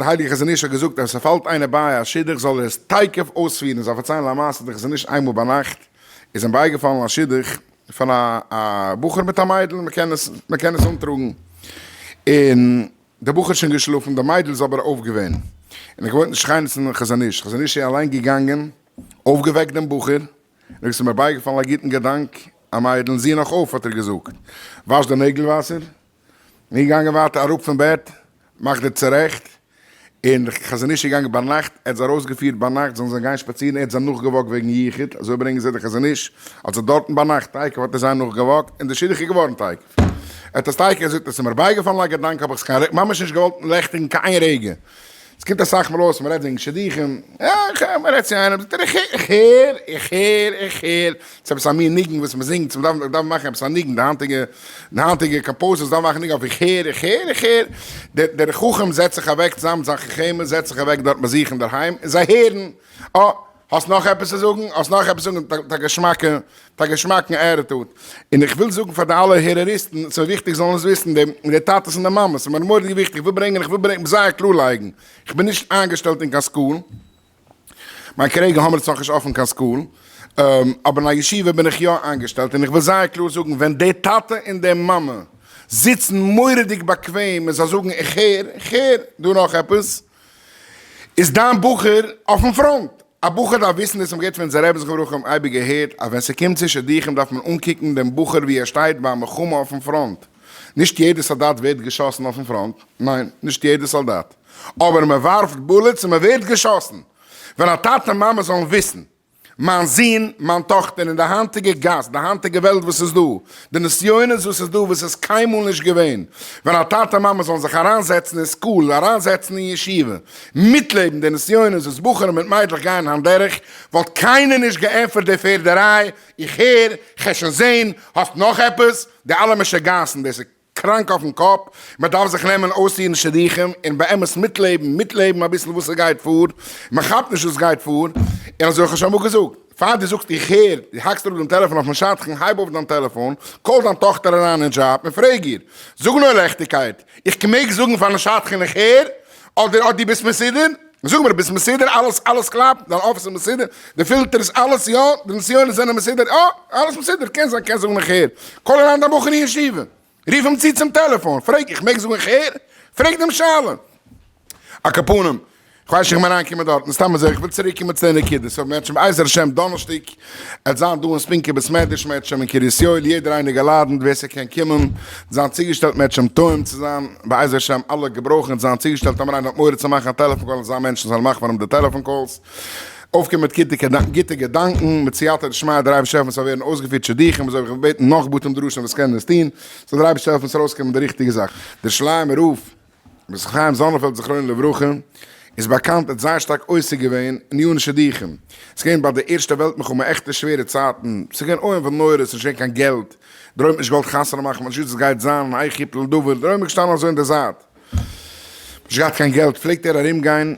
דער הייליגער חזון איש האט געזאגט אז ס'פאלט איינער ביי א שידוך זאל ער עס תיכף אויספירן, זאל פארציילן א מעשה דער חזון איש איינמאל ביינאכט איז אים בייגעפאלן א שידוך פון א א בחור מיט א מיידל מ'קען עס מ'קען עס אנטראגן און דער בחור איז שוין געשלאפן די מיידל איז אבער אויף געווען און ער געוואוינט אין שכנות פון חזון איש, חזון איש איז אליין געגאנגען אויפגעוועקט דעם בחור און עס איז מיר בייגעפאלן א גוטן געדאנק א מיידל זי נאך אויף האט ער געזאגט וואש די נעגל וואסער און געגאנגען ווייטער אראפ פון בעט, מאכט דיר צורעכט, און די חזון איש איז געגאנגען ביינאכט, ער האט זיי ארויסגעפירט ביינאכט זאלן זיי גיין שפאצירן, ער האט זיי נאכגעוואקט וועגן יחוד, אזוי ברענגען זיי די חזון איש, האט זיי דארטן ביינאכט תיכף האט ער זיי נאכגעוואקט, און די שידוך איז געווארן תיכף. ער האט עס תיכף געזאגט, עס איז מיר בייגעפאלן א געדאנק האב איך עס קיין ממש נישט געוואלט לעכטיגן קיין איין רגע, עס קומט אסאך מאל אויס מען רעדט וועגן שידוכים, מען רעדט צו איינעם, זאגט ער איך הער, איך הער, איך הער, ס'איז עפעס א מין ניגון וואס מען זינגט, מען דארף דארף מאכן עפעס א ניגון, די היינטיגע די היינטיגע composers דארפן מאכן ניגון אויף איך הער, איך הער, איך הער, דער דער חכם זעצט זיך אוועק צוזאמען מיט זיין חכמה, זעצט זיך אוועק דארט ביי זיך אינדערהיים, און זיי הערן, אה, האסט נאך עפעס צו זאגן? האסט נאך עפעס צו זאגן? מיט א געשמאקע, מיט א געשמאקן attitude. און איך וויל זאגן פאר די אלע הערעריסטן, ס'איז וויכטיג זאלן עס וויסן, די די טאטעס און די מאמעס, ס'איז מיר מורא'דיג וויכטיג, איך וויל ברענגען, איך וויל ברענגען, זייער קלאר לייגן, איך בין נישט איינגעשטעלט אין קיין school, מיין כרגע האמיר עס נאכנישט אפען קיין school, אבער אין א ישיבה בין איך יא איינגעשטעלט, און איך וויל זייער קלאר זאגן, ווען די טאטע און די מאמע זיצן מורא'דיג באקוועם און זיי זאגן איך הער, איך הער, דא נאך עפעס, איז דיין בחור אויפן front? א בחור דארף וויסן דאס האבן געהערט פון אונזער רבי זכרונו לברכה האבן אייביג געהערט אז ווען ס'קומט צו שידוכים דארף מען אנקוקן דעם בחור ווי ער שטייט ביי א מלחמה אויפן front, נישט יעדער סאלדאט ווערט געשאסן אויפן front, ניין נישט יעדער סאלדאט, אבער מען ווארפט bullets און מען ווערט געשאסן, ווען א טאטע מאמע זאלן וויסן מיין זון, מיין טאכטער, אין די היינטיגע גאס, די היינטיגע וועלט וואס איז דא, די נסיונות וואס איז דא וואס איז קיינמאל נישט געווען, ווען א טאטע מאמע זאלן זיך אריינזעצן אין school, אריינזעצן אין ישיבה, מיטלעבן די נסיונות וואס בחורים מיט מיידלעך גייען היינט דורך, וואלט קיינער נישט געענטפערט די פערדעריי, איך הער, כ'על שוין זען, האסט נאך עפעס? די אלע משוגעת'ן, דאס איז. קראנק אויפן קאפ, מען דארף זיך נעמען אויסהערן שידוכים און באמת מיטלעבן, מיטלעבן אביסל וואס עס גייט פאר, מען כאפט נישט וואס גייט פאר, און אזוי האב איך שוין אמאל געזאגט, פאר דו זאגסט איך הער, דו האקסט אראפ דעם טעלעפאן אויפן שדכן, הייב אויף דיין טעלעפאן, call דיין טאכטער אריין אין דזשאב און פרעג איר, זאג נאר לעכטיגקייט, איך מעג זאגן פארן שדכן איך הער, אדער אט דו ביסט מסודר? זאג מיר ביסט מסודר? אלעס אלעס קלאפט? דיין אפיס איז מסודר? די filters אלעס יא? די נסיונות זענען מסודר? אה! אלעס מסודר! קען זיין קענסט זאגן איך הער. call אריין דיין בחור אין ישיבה. רוף אים צו צום טעלעפאן. פרעג איך מעג זאגן איך הער? פרעג דעם שאלה. על כל פנים. כ'ווייס נישט איך בין אריינגעקומען דארטן. סתם אזוי איך וויל צוריק קומען צו די נקודה. so מערטשעם בעזר השם דאנערשטאג עט זיין דא אין ספינקא בית מדרש מערטשעם אין קרית יואל יעדער איינער געלאדענט ווער ס'קען קומען זיין צוגעשטעלט מערטשעם טועם צו זיין בעזר השם אלע געברויכן זיין צוגעשטעלט טאמער איינער האט מורא צו מאכן א טעלעפאן call זיין מענטשן זאלן מאכן פאר אים די טעלעפאן calls אויפקומען מיט גוטע געדאנקן מיט סייעתא דשמיא דער אייבערשטער העלפן ס'זאל ווערן אויסגעפירט שידוכים אזוי ווי איך וויל בעטן נאך בתי מדרשים וואס קענען עס טון זאל דער אייבערשטער העלפן ס'זאל ארויסקומען די ריכטיגע זאך דער שליימער רב רבי חיים זאנענפעלד זכרונו לברכה איז באקאנט האט זייער שטארק עוסק געווען אין עניני שידוכים, ס'איז געווען ביי די ערשטע וועלט מלחמה עכטע שווערע צייטן, ס'איז געווען איום ונורא, ס'איז נישט געווען קיין געלט, דער עולם האט נישט געוואלט חתונה מאכן, מ'האט נישט געוואוסט וואס גייט זיין, איך יפול לדבר, דער עולם איז געשטאנען אזוי אין די זייט, מ'האט נישט געהאט קיין געלט, פלעגט ער ארום גיין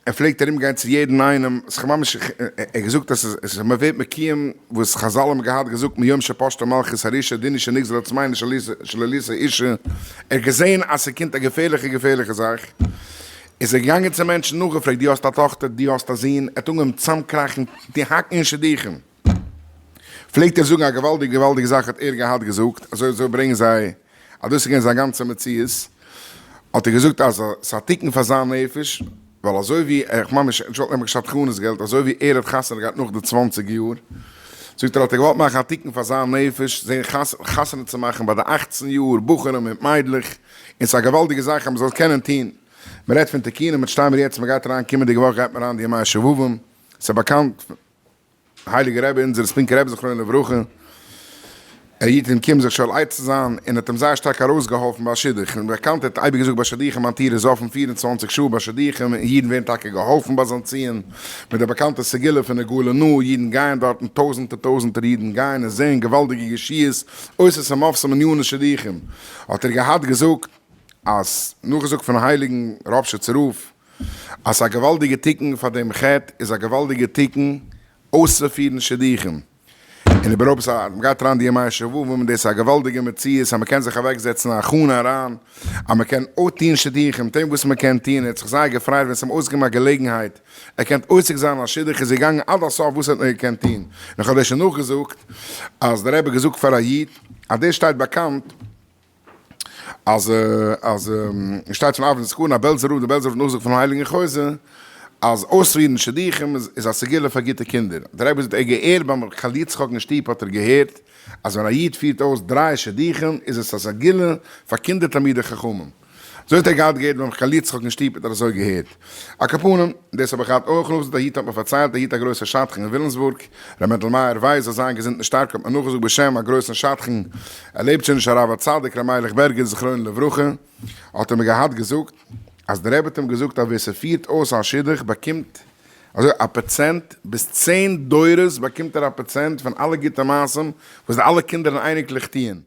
ער פלעגט ארום גיין צו יעדן איינעם, ס'איז ממש, ער האט געזאגט אז עס איז מען ווערט מקיים וואס חזל האבן געהאט געזאגט מיום שפשטה מלכות הרשעה דיני שנגזר על עצמינו שלא לישא אישה, ער האט געזען אז ס'קומט א געפערליכע געפערליכע זאך, איז ער געגאנגען צו מענטשן נאכגעפרעגט דו האסט א טאכטער, דו האסט א זון, ער האט אנגעהויבן צאמקראכן די האקן אין שידוכים, פלעגט ער זאגן א געוואלדיגע געוואלדיגע זאך האט ער געהאט געזאגט, אזוי אזוי ברענגען זיי אז דאס איז געווען זיין גאנצע מציאות, האט ער געזאגט אז ס'איז א תיקון פאר זיין נפש, ווייל אזוי ווי ער, ממש נישט געוואלט נעמען שדכנות געלט, אזוי ווי ער האט חתונה געהאט נאך די צוואנציג יאר, זאגט ער האט ער געוואלט מאכן א תיקון פאר זיין נפש, זען חתונה צו מאכן ביי די אכצן יאר בחורים מיט מיידלעך, און ס'איז א געוואלדיגע זאך אז מ'זאל עס קענען טון. מ'רעדט פון תיקונים, אונז שטיימיר יעצט, מ'גייט אריין קומענדיגע וואך גייט מען אריין די ימי שובבים, ס'איז באקאנט, הייליגער רבי אונזער ספינקער רבי זכרונו לברכה, ער היט אים קום זיך שואל עצה זיין, און האט אים זייער שטארק ארויסגעהאלפן ביי א שידוך, און באקאנט ער האט אייביג געזאגט ביי שידוכים מיין טיר איז אפן 24 שעה ביי שידוכים, און אידן ווערן טאקע געהאלפן ביי זיין ציון, מיט די באקאנטע סגולה פון נגאלו נא, אידן גייען דארטן, טויזענטער טויזענטער אידן גייען און זעען געוואלדיגע ישועות, אותות ומופתים עניני שידוכים, האט ער געהאט געזאגט אז, נאכגעזאגט פון הייליגן ראפשיצער רב, אז ס'איז א געוואלדיגע תיקון פאר דעם חטא איז א געוואלדיגע תיקון אויסצופירן שידוכים. און איבערהויפט אז מ'גייט אריין די ימי שובבים און דאס איז א געוואלדיגע מציאות אז מ'קען זיך אוועק זעצן א הכנה אריין אז מ'קען אויפטוהן שידוכים, טוהן וואס מ'קען טוהן, ער האט זיך זייער געפרייט ווען ס'איז אים אויסגעקומען א געלעגנהייט ער קען עוסק זיין אין א שידוך איז געגאנגען עד הסוף וואס ער האט נאר געקענט טוהן, און איך האב דאס שוין נאכגעזאגט אז דער רבי האט געזאגט פאר א איד אז דאס שטייט באקאנט אז אז שטייט פון אבן זכרון א בעלזער רב, דער בעלזער רב האט נאכגעזאגט פונעם הייליגן חוזה אז אויספירן שידוכים איז א סגולה פאר גוטע קינדער, דער רבי זאגט ער געהערט ביים קהל יצחק אין שטוב האט ער געהערט אז ווען א איד פירט אויס דריי שידוכים איז עס א סגולה פאר קינדער תלמידי חכמים. אזוי האט ער געהאט געהערט ביים קהל יצחק אין שטוב האט ער אזוי געהערט. על כל פנים, דאס האב איך געהאט אויך נאכגעזאגט א איד האט מיר פארציילט א איד א גרויסער שדכן אין ווילימסבורג, ר' מענדל מאיר ווייס זאל זיין געזונט און שטארק האט מיר נאכגעזאגט בשם א גרויסן שדכן, ער לעבט שוין נישט הרב הצדיק ר' מיילעך בערגער זכרונו לברכה, האט ער מיר געהאט געזאגט אז דער רבי האט אים געזאגט אז ווער ס'פירט אויס א שידוך באקומט אזוי א פראצענט, ביז צען דורות באקומט ער א פראצענט פון אלע גוטע מעשים וואס די אלע קינדער און אייניקלעך טוען.